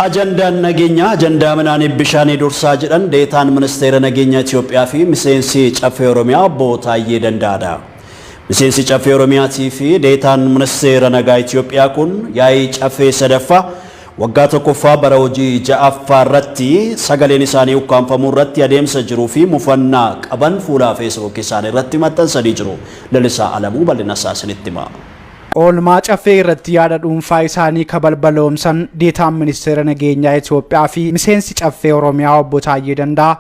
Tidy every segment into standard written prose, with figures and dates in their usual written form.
Ajandaan nageenyaa ajandaa midhaanii bishaanii dursaa jedhan deetaan Ministeera Nageenyaa Itoophiyaa fi miseensi Caffee Oromiyaa Obbo Taayyee Danda'aadha. Miseensi Caffee Oromiyaatii fi deetaan Ministeera Nagaa Itoophiyaa kun yaa'ii Caffee sadaffaa waggaa tokkoffaa bara hojii ja'affaa irratti sagaleen isaanii ukkaanfamuu irratti adeemsa jiruu fi mufannaa qaban fuula Feesbuukii isaanii irratti maxxansanii jiru. Lalisaa Alamuu bal'ina isaa isinitti hima. Oolmaa Caffee irratti yaada dhuunfaa isaanii kabalbaloomsan deetaan Ministeera Nageenyaa Itoophiyaa fi miseensi Caffee Oromiyaa Obbo Taayyee Danda'aa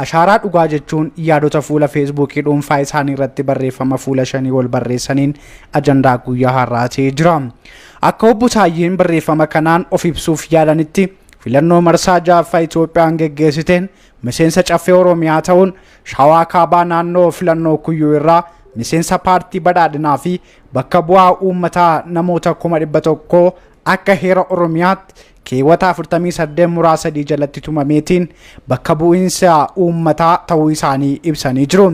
ashaaraa dhugaa jechuun yaadota fuula Feesbuukii dhuunfaa isaanii irratti barreeffama fuula shanii ol barreessaniin ajandaa guyyaa har'aa ta'ee jira. Akka Obbo Taayyeen barreeffama kanaan of ibsuuf yaalanitti, filannoo marsaa ja'affaa Itoophiyaan geggeessiteen miseensa Caffee Oromiyaa ta'uun Shawaa Kaabaa naannoo filannoo Kuyyuu irraa miseensa paartii Badhaadhinaa fi bakka bu'aa uummataa namoota 100,000 akka heera Oromiyaatti keewwata 48 muraa 3 jalatti tumameetiin bakka bu'iinsa uummataa ta'uu isaanii ibsanii jiru.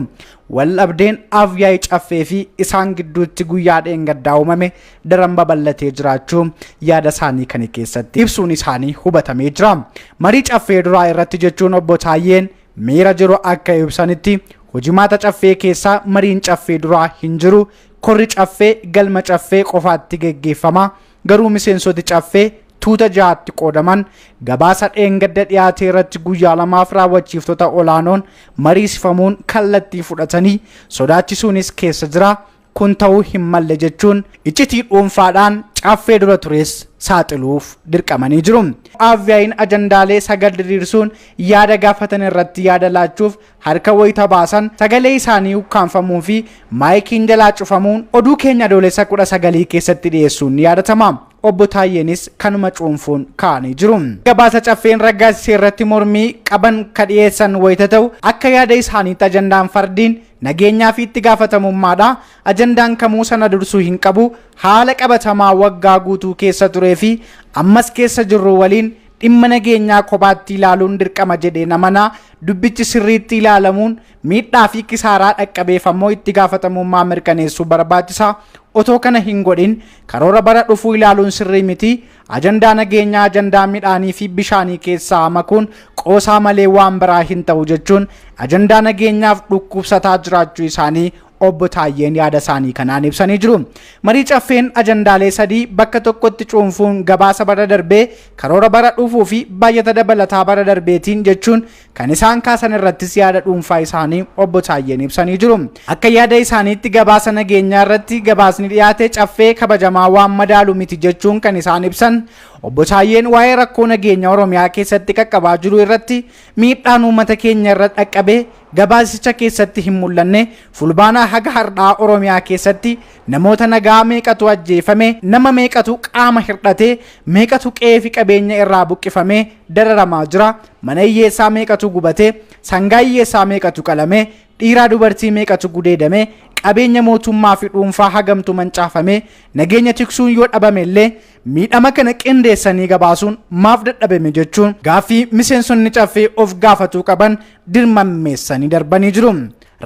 Waldhabdeen Afyaa'ii Caffee fi isaan gidduutti guyyaa dheengaddaa uumame daran babal'atee jiraachuu yaada isaanii kana keessatti ibsuun isaanii hubatamee jira. Marii Caffee duraa irratti jechuun Obbo Taayyeen miira jiru akka ibsanitti, hojimaata Caffee keessaa mariin Caffee duraa hin jiru. Korri Caffee galma Caffee qofaatti geggeeffama. Garuu miseensoti Caffee tuuta ja'atti qoodaman gabaasa dheengadda dhiyaate irratti guyyaa lamaaf raawwachiiftota olaanoon mariisifamuun kallattii fudhatanii sodaachisuunis keessa jira. Kun ta'uu hin malle jechuun iccitii dhuunfaadhaan Caffee dura tures saaxiluuf dirqamanii jiru. Afyaa'iin ajandaalee sagal diriirsuun yaada gaafatan irratti yaada laachuuf harka wayita baasan sagalee isaanii ukkaanfamuu fi maayikiin jalaa cufamuun oduu keenya Adoolessa 19 keessatti dhiyeessuun ni yaadatama. Obbo Taayyeenis kanuma cuunfuun kaa'anii jiru. Gabaasa Caffeen raggaasisee irratti mormii qaban ka dhiyeessan wayita ta'u, akka yaada isaaniitti ajandaan fardiin nageenyaa fi itti gaafatamummaadha. Ajandaan kamuu sana dursuu hin qabu. Haala qabatamaa waggaa guutuu keessa turee fi ammas keessa jirru waliin dhimma nageenyaa kophaatti ilaaluun dirqama jedhee namana. Dubbichi sirriitti ilaalamuun miidhaa fi kisaaraa dhaqqabeeffammoo itti gaafatamummaa mirkaneessuu barbaachisa. Otoo kana hin godhin karoora bara dhufuu ilaaluun sirrii miti. Ajandaa nageenyaa ajandaa midhaanii fi bishaanii keessaa makuun qoosaa malee waan biraa hin ta'u jechuun ajandaa nageenyaaf dhukkubsataa jiraachuu isaanii Obbo Taayyeen yaada isaanii kanaan ibsanii jiru. Marii Caffeen ajandaalee sadii bakka tokkotti cuunfuun gabaasa bara darbee, karoora bara dhufuu fi baajata dabalataa bara darbeetiin jechuun kan isaan kaasan irrattis yaada dhuunfaa isaanii Obbo Taayyeen ibsanii jiru. Akka yaada isaaniitti gabaasa nageenyaa irratti gabaasni dhiyaate Caffee kabajamaa waan madaalu miti jechuun kan isaan ibsan Obbo Taayyeen, waa'ee rakkoo nageenya Oromiyaa keessatti qaqqabaa jiru irratti miidhaan uummata keenya irra dhaqqabee gabaasicha keessatti hin mul'anne. Fulbaanaa haga har'aa Oromiyaa keessatti namoota nagaa meeqatu ajjeefame? Nama meeqatu qaama hir'ate? Meeqatu qe'ee fi qabeenya irraa buqqifame dararamaa jira? Mana hiyyeessaa meeqatu gubate? Sangaa hiyyeessaa meeqatu qalame? Dhiiraa dubartii meeqatu gudeedame? Qabeenya mootummaa fi dhuunfaa hagamtu mancaafame? Nageenya tiksuun yoo dhabame illee miidhama kana qindeessanii gabaasuun maaf dadhabame jechuun gaaffii miseensonni Caffee of gaafatuu qaban dirmammeessanii darbanii jiru.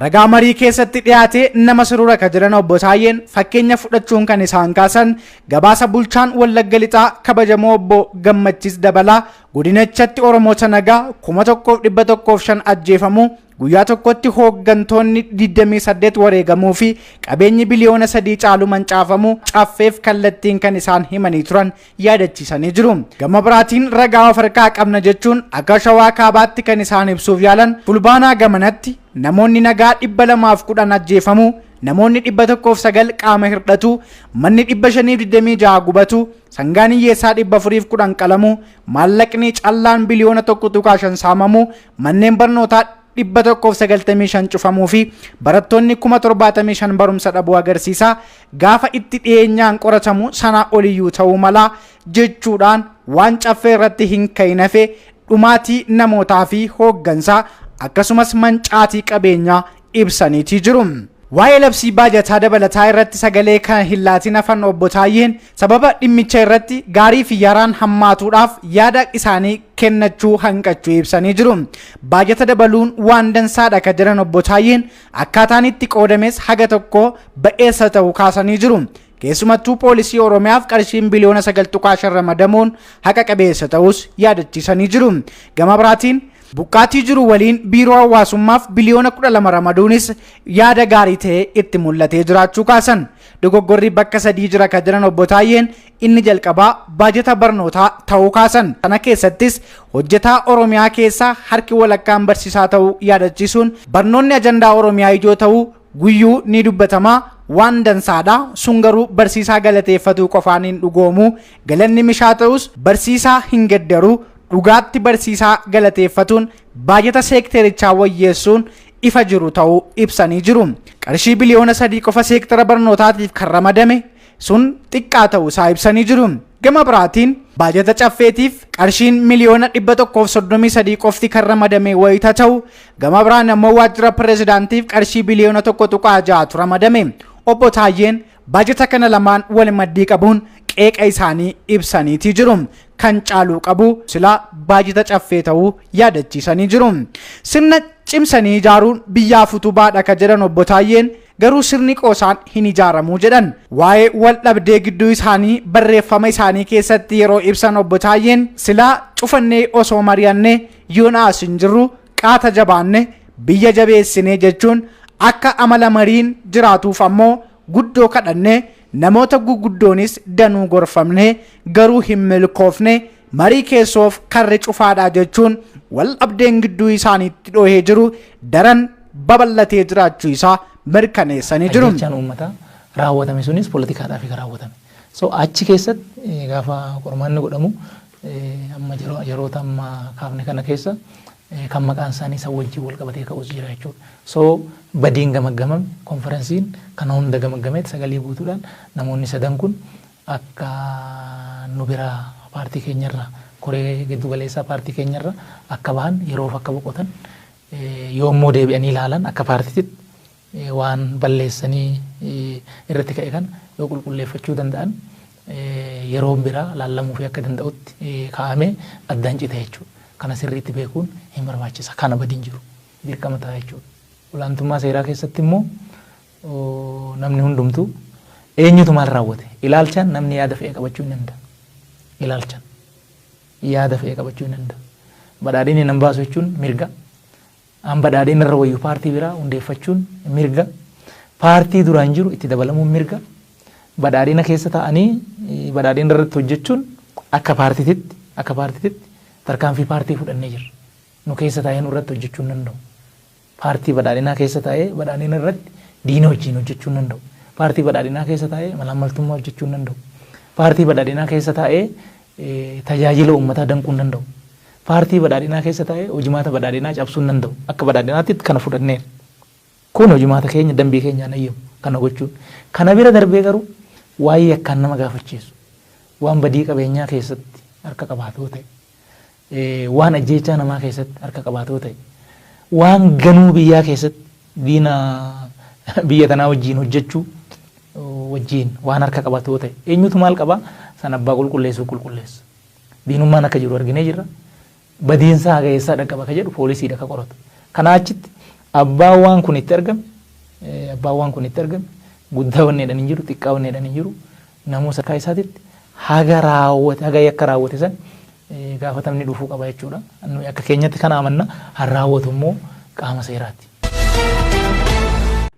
Ragaa marii keessatti dhiyaate nama surura ka jiran Obbo Taayyeen, fakkeenya fudhachuun kan isaan kaasan gabaasa bulchaan Wallagga Lixaa kabajamoo Obbo Gammachis Dabalaa godinachatti Oromoota nagaa 1105 ajjeefamuu, guyyaa tokkotti hooggantoonni 28 wareegamuu fi qabeenyi biliyoona 3 caalu mancaafamuu Caffeef kallattiin kan isaan himanii turan yaadachiisanii jiru. Gama biraatiin ragaa of harkaa qabna jechuun akka Shawaa Kaabaatti kan isaan ibsuuf yaalan, Fulbaanaa gamanatti namoonni nagaa 210 ajjeefamuu, namoonni 109 qaama hirdhatu, manni 526 gubatu, sangaan hiyyeessaa 410 qalamuu, maallaqni callaan biliyoona 1.5 saamamuu, manneen barnootaa 195 cufamuu fi barattoonni 75,000 barumsa dhabuu agarsiisa. Gaafa itti dhiyeenyaan qoratamu sanaa oliyyuu ta'uu mala jechuudhaan waan Caffee irratti hin ka'in hafe dhumaatii namootaa fi hooggansaa akkasumas mancaatii qabeenyaa ibsaniitii jiru. Waa'ee labsii baajataa dabalataa irratti sagalee kan hin laatin hafan Obbo Taayyeen, sababa dhimmicha irratti gaarii fi yaraan hammaatuudhaaf yaada isaanii kennachuu hanqachuu ibsanii jiru. Baajata dabaluun waan dansaadha ka jedhan Obbo Taayyeen, akkaataan itti qoodames haga tokko ba'eessa ta'uu kaasanii jiru. Keessumattuu poolisii Oromiyaaf qarshiin biliyoona 9.5 ramadamuun haqa qabeessa ta'us yaadachiisanii jiru. Gama biraatiin buqqaatii jiru waliin biiroo hawaasummaaf biliyoona 12 ramaduunis yaada gaarii ta'e itti mul'atee jiraachuu kaasan. Dogoggorri bakka sadii jira kan jiran obbo Taayyeen inni jalqabaa baajata barnootaa ta'uu kaasan. Kana keessattis hojjetaa Oromiyaa keessaa harki walakkaan barsiisaa ta'uu yaadachiisuun barnoonni ajandaa Oromiyaa ijoo ta'uu guyyuu ni dubbatamaa waan dansaadha. Sun garuu barsiisaa galateeffatuu qofaan hin dhugoomu. Galanni mishaa ta'us barsiisaa hin gaddaru. Dhugaatti barsiisaa galateeffatuun baajata seekterichaa wayyeessuun ifa jiru ta'uu ibsanii jiru. Qarshii biliyoona 3 qofa seektara barnootaatiif kan ramadame sun xiqqaa ta'uu isaa ibsanii jiru. Gama biraatiin baajata caffeetiif qarshiin miliyoona 133 qofti kan ramadame wayita ta'u, gama biraan ammoo waajjira pirezidaantiif qarshii biliyoona 1.6 ramadame. Obbo Taayyeen baajata kana lamaan wal maddii qabuun qeeqa isaanii ibsaniitii jiru. Kan caaluu qabu silaa baajata caffee ta'uu yaadachiisanii jiru. Sirna cimsanii ijaaruun biyyaaf utubaadha kan jedhan obbo Taayyeen garuu sirni qoosaan hin ijaaramuu jedhan. Waa'ee wal dhabdee gidduu isaanii barreeffama isaanii keessatti yeroo ibsan obbo Taayyeen silaa cufannee osoo mari'annee yoon as hin jirru qaata jabaanne biyya jabeessinee jechuun akka amala mariin jiraatuuf ammoo guddoo kadhannee namoota guguddoonis danuu gorfamnee garuu hin milkoofne marii keessoof karri cufaadha jechuun wal dhabdeen gidduu isaaniitti dhohee jiru daran babal'atee jiraachuu isaa mirkaneessanii jiru. Ajjechaan uummataa raawwatame sunis poolitikaadhaaf kan raawwatame. So achi keessatti gaafa qormaanni godhamu amma yeroota amma kaafne kana keessa kan maqaan isaanii isa wajjin wal qabatee ka'us jira jechuudha. So badiin gamaggamame, konferensiin kana hunda gamaggameet sagalee guutuudhaan namoonni sadan kun akka nu biraa paartii keenyarra, koree giddu galeessaa paartii keenyarra akka bahan, yeroof akka boqotan, yoommoo deebi'anii ilaalan akka paartiitti waan balleessanii irratti ka'e kana yoo qulqulleeffachuu danda'an yeroo biraa laallamuu fi akka danda'utti kaa'amee addaan cite jechuudha. Kana sirriitti beekuun hin barbaachisa. Kana badiin jiru dirqama ta'a jechuudha. Olaantummaa seeraa keessatti immoo namni hundumtuu eenyutu maal raawwate ilaalchaan namni yaada fe'e qabachuu hin danda'a. Ilaalchaan yaada fe'e qabachuu hin danda'a. Badhaadhinni nan baasu jechuun mirga. An badhaadhina irra wayyu paartii biraa hundeeffachuun mirga. Paartii duraan jiru itti dabalamuun mirga. Badhaadhina keessa taa'anii badhaadhina irratti hojjechuun akka paartiititti tarkaanfii paartii fudhannee jirra. Nu keessa taa'ee nu irratti hojjechuu hin danda'u. Paartii badhaadhinaa keessa taa'ee badhaadhina irratti diina wajjin hojjechuu hin danda'u. Paartii badhaadhinaa keessa taa'ee malaammaltummaa hojjechuu hin danda'u. Paartii badhaadhinaa keessa taa'ee tajaajila uummataa danquu hin danda'u. Paartii badhaadhinaa keessa taa'ee hojimaata badhaadhinaa cabsuu hin danda'u. Akka badhaadhinaatti kana fudhanneera. Kun hojimaata keenya, dambii keenyaan ayyamu kana gochuun. Kana bira darbee garuu waa'ee akkaan nama gaafachiisu, waan badii qabeenyaa keessatti harka qabaatoo ta'e, waan ajjeechaa namaa keessatti harka qabaatoo ta'e, waan ganuu biyyaa keessatti diina biyya tanaa wajjin hojjechuu wajjin waan harka qabatoo ta'e, eenyutu maal qabaa san abbaa qulqulleessuu qulqulleessa. Diinummaan akka jiru arginee jirra. Badiinsaa haga eessaa dhaqqaba ka jedhu poolisiidha ka qoratu. Kanaa achitti abbaan waan kun itti argame guddaa wanni jedhan hin jiru, xiqqaa wanni jedhan hin jiru, namoota akka isaatitti haga raawwate, haga yakka raawwate san gaafatamni dhufuu qaba jechuudha. Nuyi akka keenyatti kana amanna, har raawwatu immoo qaama seeraati.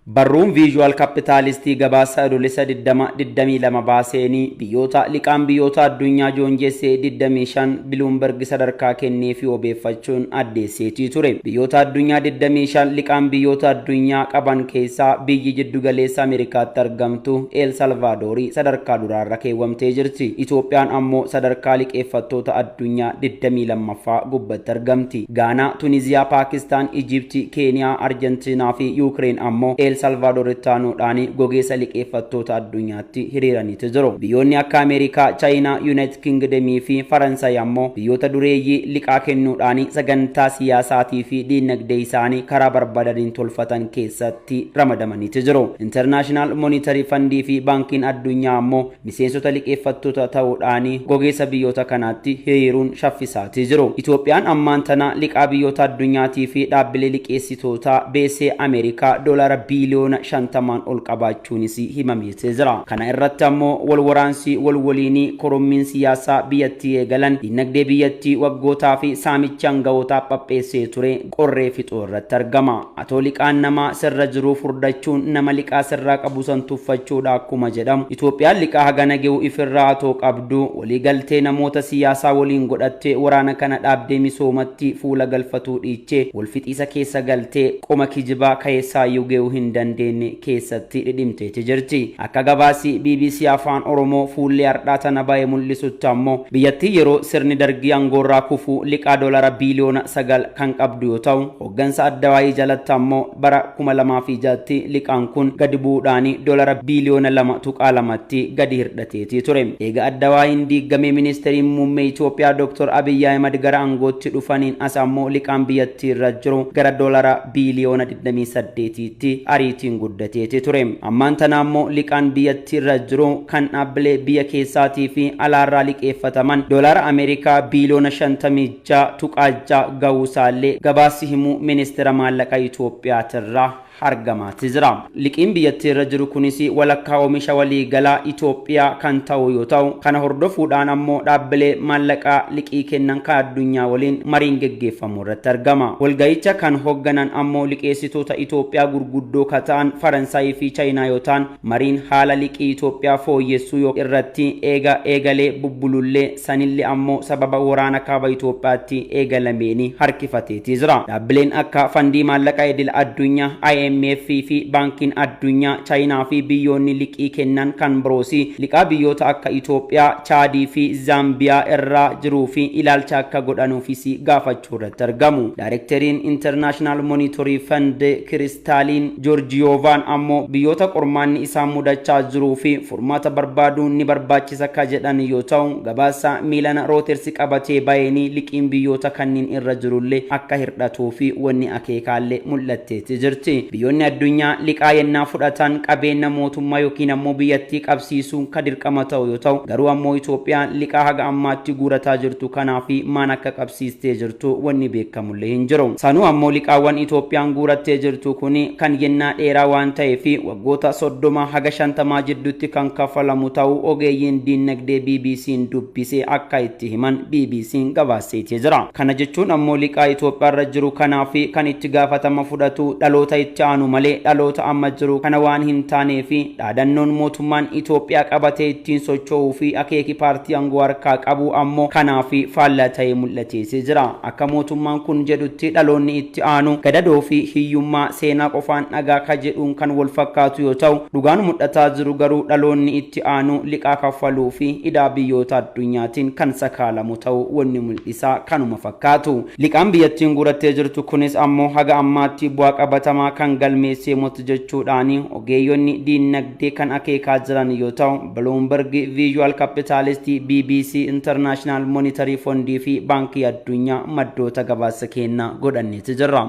Barruun Visual Capitalist gabaasa Adoolessa 2022 baaseenii biyyoota liqaan biyyoota addunyaa joonjessee 25 Bloomberg sadarkaa kennee fi obeeffachuun addeesseetii ture. Biyyoota addunyaa 25 liqaan biyyoota addunyaa qaban keessaa biyyi jiddu galeessa Ameerikaatti argamtu El Salvaadorii sadarkaa duraarra keewwamtee jirti. Itoophiyaan ammoo sadarkaa liqeeffattoota addunyaa 22ffaa gubbatti argamti. Gaanaa, Tuniziyaa, Paakistaan, Ijipti, Keeniyaa, Arjentiinaa fi Yuukireen ammoo El Salvaadoor itti aanuudhaan gogeessa liqeeffattoota addunyaatti hiriiraniitu jiru. Biyyoonni akka Ameerikaa, Chaayinaa, Yuunaayitid Kingdemii fi Faransaay ammoo biyyoota dureeyyii liqaa kennuudhaan sagantaa siyaasaatii fi diinagdee isaanii karaa barbaadaniin tolfatan keessatti ramadamaniitu jiru. International Monetary Fundii fi Baankiin Addunyaa ammoo miseensota liqeeffattoota ta'uudhaan gogeessa biyyoota kanaatti hiriiruun shaffisaatii jiru. Itoophiyaan ammaan tana liqaa biyyoota addunyaatii fi dhaabbilee liqeessitootaa beesee Ameerikaa doolaara biiliyoona 50 ol qabaachuunis himameetee jira. Kana irratti ammoo wal waraansi wal waliinii korommiin siyaasaa biyyattii eegalan dinagdee biyyattii waggootaa fi saamicha hanga'ootaa phapheessee ture qorree fixuu irratti argama. Atoo liqaan namaa sirra jiruu furdachuun nama liqaa sirraa qabu san tuffachuudha akkuma jedhamu Itoophiyaan liqaa hagana ge'u ifirraa atoo qabdu waliigaltee namoota siyaasaa waliin godhattee waraana kana dhaabdee misoomatti fuula galfatuu dhiichee wal fixiisa keessa galtee qoma kijibaa keessaayyuu ge'uu hin dandeenye keessatti dhidhimteeti jirti. Akka gabaasi BBC Afaan Oromoo fuullee har'aa tana baay'ee mul'isutti ammoo biyyattii yeroo sirni dargii aangoorraa kufu liqaa doolara biiliyoona 9 kan qabdu yoo ta'u hooggansa addawaayii jalatti ammoo bara 2006tti liqaan kun gadi bu'uudhaan doolara biiliyoona 2.2tti gadi hir'ateetii ture. Eega addawaayiin diigamee ministeeriin muummee Itoophiyaa Dr. Abiyyi Ahimad gara aangootti dhufaniin as ammoo liqaan biyyattii irra jiru gara doolara biiliyoona 28tti ariitiin guddateetii ture. Ammaan tana ammoo liqaan biyyattii irra jiru kan dhaabbilee biyya keessaatii fi alaarraa liqeeffataman doolara Ameerikaa biiliyoona 56.6 ga'uusaallee gabaasi himuu ministeera maallaqa Itoophiyaatirraa argamaati jira. Liqiin biyyattii irra jiru kunis walakkaa oomisha waliigalaa Itoophiyaa kan ta'u yoo ta'u kana hordofuudhaan ammoo dhaabbilee maallaqaa liqii kennan kan addunyaa waliin mariin geggeeffamu irratti argama. Walga'icha kan hoogganan ammoo liqeessitoota Itoophiyaa gurguddoo kan ta'an Faransaayii fi Chaayinaa yoo ta'an mariin haala liqii Itoophiyaa fooyyessuu irratti eegalee bubbulullee sanillee ammoo sababa waraana kaaba Itoophiyaatti eegalameeni harkifateetii jira. Dhaabbileen akka fandii maallaqaa idil addunyaa IMF fi baankiin addunyaa Chaayinaa fi biyyoonni liqii kennan kan biroosi liqaa biyyoota akka Itoophiyaa, Chaadii fi Zaambiyaa irraa jiruu fi ilaalcha akka godhanuufis gaafachuu irratti argamu. Daayirekteriin International Monetary Fund Kiristaaliin Joorjiyoovaan ammoo biyyoota qormaanni isaan mudachaa jiruu fi furmaata barbaaduun ni barbaachisa ka jedhan yoo ta'u gabaasa miilana Reuters qabatee baheenii liqiin biyyoota kanneen irra jirullee akka hir'atuu fi wanni akeekaallee mul'atteetti jirti. Biyyoonni addunyaa liqaa yennaa fudhatan qabeenya mootummaa yookiin ammoo biyyattii qabsiisuun kan dirqama ta'u yoo ta'u garuu ammoo Itoophiyaan liqaa haga ammaatti guurataa jirtu kanaa fi maan akka qabsiistee jirtu wanni beekamullee hin jiru. Sanuu ammoo liqaawwan Itoophiyaan guurattee jirtu kuni kan yennaa dheeraa waan ta'eef waggoota 30 haga 50 jidduutti kan kafalamu ta'uu ogeeyyiin diinagdee BBC'n dubbisee akka itti himan BBC'n gabaaseetee jira. Kana jechuun ammoo liqaa Itoophiyaa irra jiru kanaa fi kan itti gaafatama fudhatu dhaloota itti aanu malee dhaloota amma jiru kana waan hin taanee fi dhaadannoon mootummaan Itoophiyaa qabatee ittiin socho'uu fi akeeki paartii aangoo harkaa qabu ammoo kanaa fi faallaa ta'ee mul'ateesee jira. Akka mootummaan kun jedhutti dhaloonni itti aanu gadadoo fi hiyyummaa seenaa qofaan dhagaa ka jedhuun kan wal fakkaatu yoo ta'u dhugaan mul'ataa jiru garuu dhaloonni itti aanu liqaa kaffaluu fi idaa biyyoota addunyaatiin kan sakaalamu ta'uu wanni mul'isaa kanuma fakkaatu. Liqaan biyyattiin guurattee jirtu kunis ammoo haga ammaatti bu'aa qabatamaa kan galmeessee motu jechuudhaan ogeeyyonni diinagdee kan akeekaa jiran yoo ta'u Bloomberg, Visual Capitalist, BBC, International Monetary Fund fi Baankii Addunyaa maddoota gabaasa kennaa godhanneeti jirra.